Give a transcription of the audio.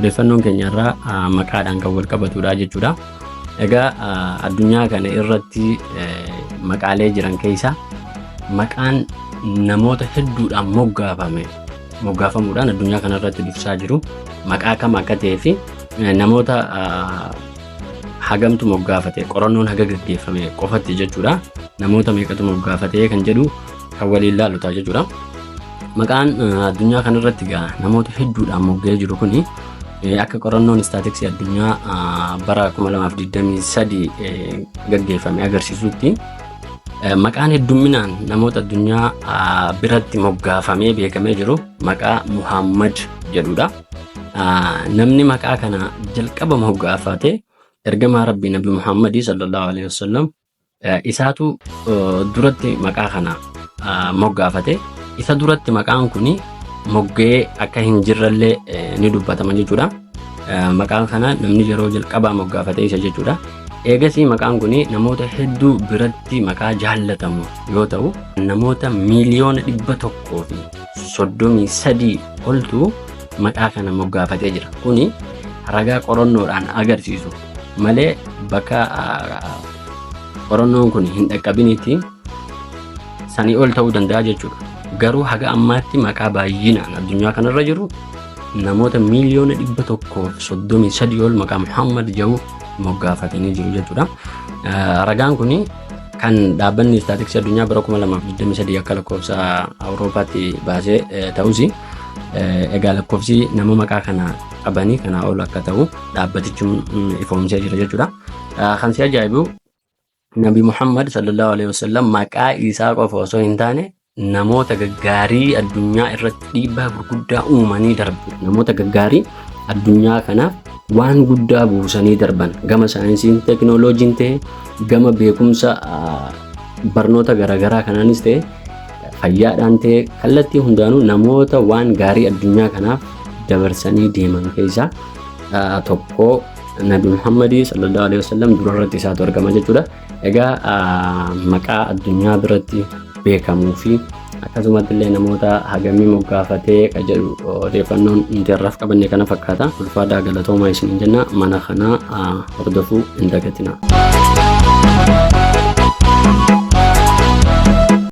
Odeeffannoon keenya irraa maqaadhaan kan wal qabatudha jechuudha. Egaa addunyaa kana irratti maqaalee jiran keessaa maqaan namoota hedduudhaan moggaafame moggaafamuudhaan addunyaa kana irratti dursaa jiru maqaa kam akka ta'ee fi namoota hagamtu moggaafate qorannoon haga gaggeeffame qofatti jechuudha. Namoota meeqatu moggaafate kan jedhu kan waliin laalu ta'a jechuudha. Maqaan addunyaa kanarratti egaa namoota hedduudhaan mogga'ee jiru kuni akka qorannoon istaatiksii addunyaa bara 2023 gaggeeffame agarsiisutti maqaan heddumminaan namoota addunyaa biratti moggaafamee beekamee jiru maqaa Muhammad jedhudha. Namni maqaa kana jalqaba moggaafate ergamaa Rabbii Nabi Muhammadii sallallahu alaihi wasallam isaatu duratti maqaa kana moggaafate. Isa duratti maqaan kun mogga'ee akka hin jirrellee ni dubbatama jechuudha. Maqaan kana namni yeroo jalqabaa moggaafate isa jechuudha. Eegasii maqaan kun namoota hedduu biratti maqaa jaallatamu yoo ta'u namoota miiliyoona 133 oltu maqaa kana moggaafatee jira. Kuni ragaa qorannoodhaan agarsiisu malee bakka qorannoon kun hin dhaqqabinitti sanii ol ta'uu danda'a jechuudha. Garuu haga ammaatti maqaa baay'inaan addunyaa kanarra jiru namoota miiliyoona 133 ol maqaa Muhammad jedhu moggaafatanii jiru jechuudha. Ragaan kun kan dhaabbanni istaatiksii addunyaa bara 2023 akka lakkoofsa Awuroopaatti baasee ta'us egaa lakkoofsi nama maqaa kana qabanii kanaa ol akka ta'u dhaabbatichi ifoomsee jira jechuudha. Kan si ajaa'ibu Nabi Muhammad sallallahu alaihi wasallam maqaa isaa qofa osoo hin taane namoota gaggaarii addunyaa irratti dhiibbaa gurguddaa uumanii darban namoota gaggaarii addunyaa kanaaf waan guddaa buusanii darban gama saayinsiin teekinooloojiin ta'e gama beekumsa barnoota garaagaraa kanaanis ta'e fayyaadhaan ta'e kallattii hundaanuu namoota waan gaarii addunyaa kanaaf dabarsanii deeman keessaa tokko Nabi Muhammadii sallallahu alaihi wasallam durarratti isaatu argama jechuudha. Egaa maqaa addunyaa biratti beekamuu fi akkasumatti illee namoota hagamii moggaafatee kan jedhu odeeffannoon nuti har'aaf qabanne kana fakkaata. Ulfaadhaa galatoomaa isiniin jenna mana kana hordofuu hin dagatinaa.